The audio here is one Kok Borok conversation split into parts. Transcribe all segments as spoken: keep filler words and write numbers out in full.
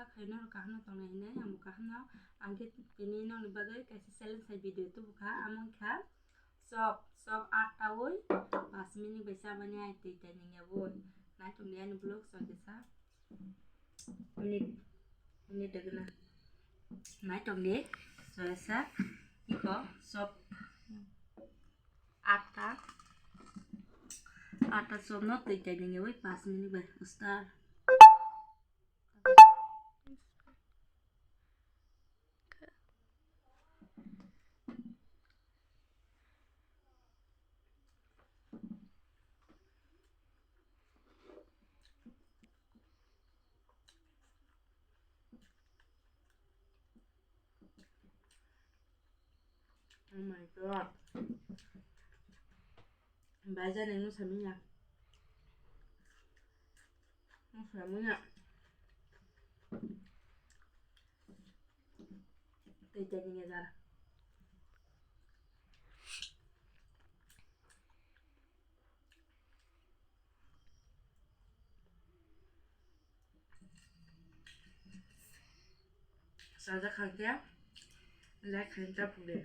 Khaino kaham no tongnai hinwi, ang bo kaham no, ang khe tini nokni bagwi kaisa challenge hai video tubukha, amo wngkha chop, chop atta wi pash minute bai chabani ai twi tai nangya bo. Naitok ni ani vlog choi kisa. Minute, minute dagna. Naitok ni choi sa iko chop atta, atta chop no twi tai nangya wi pash minute bai star. Oh my God. Bai jani no sami ya. No sami ya. Tei tei ni jar. Sajak kha khe, like khaina ta phuru de.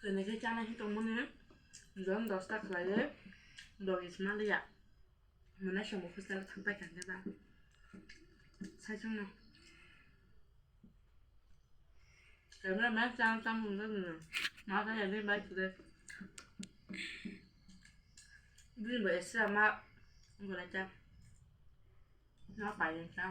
Kene khe chana khe tongmani, jon dosta khlaiwi, dogis maliya. Mwnai somo hostel thang pai kha khe ba. Sai chwngno. Camera man chang chang mung jang mung. Ma ta ya ni bai kule. Bini bo extra ma gula cha. Ma pai ni cha.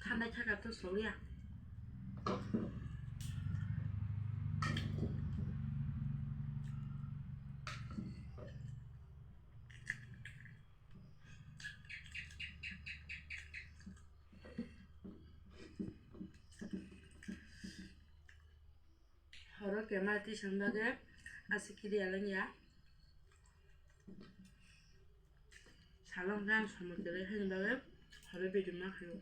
Thandai thaka to soliya. Horo kema twi song bagwi aswk kiri alangya. Salong khe ang samung kwrwi haini bagwi horo video ma khaio.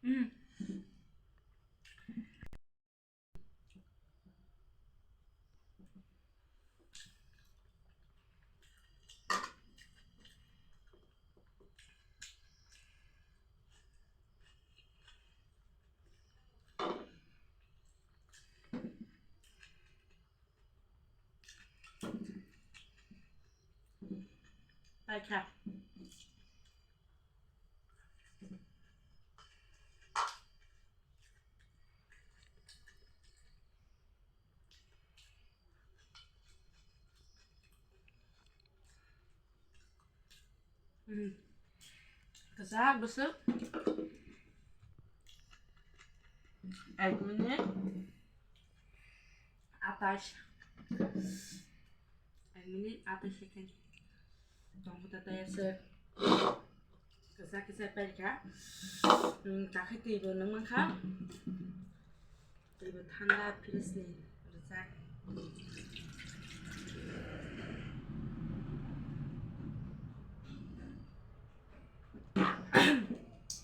Hmm. Paikha. Hmm. Kwchak bwswk. Ek minute. Atais. Ek minute atais second. Tongkha ta tayar se. Kisa kisa paikha. Hmm, kakhe twi bo nang mankha. Twi bo thanda fridge ni rijak.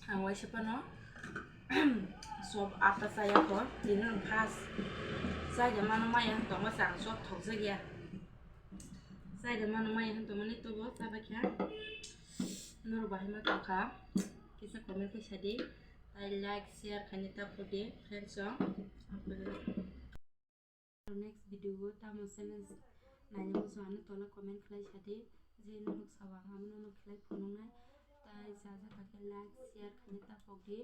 Ang waisa phano sob atta chaya kho, tini rok fast. Chai de mano maya hwn tongma chang sob thokjak ya. Chai de mano maya hwn tongmani tobo chabai kha. Norok bahai ma tongkha. Kisa comment khe sadi. Tai like, share khaina ta phudi, friends rok. Next video o tamo challenge naina muchung ano tola comment khlai sadi, je norok sao ang abono no khlai phunuknai. Tai chajakha khe like, share khaina ta phokdi.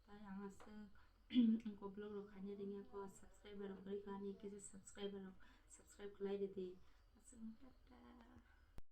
Tai ang aswk vlog rok khaina ringya kho, subscriber rok kwrwi kha ani kisa subscriber rok subscribe khlai ridi. Aswk no tata.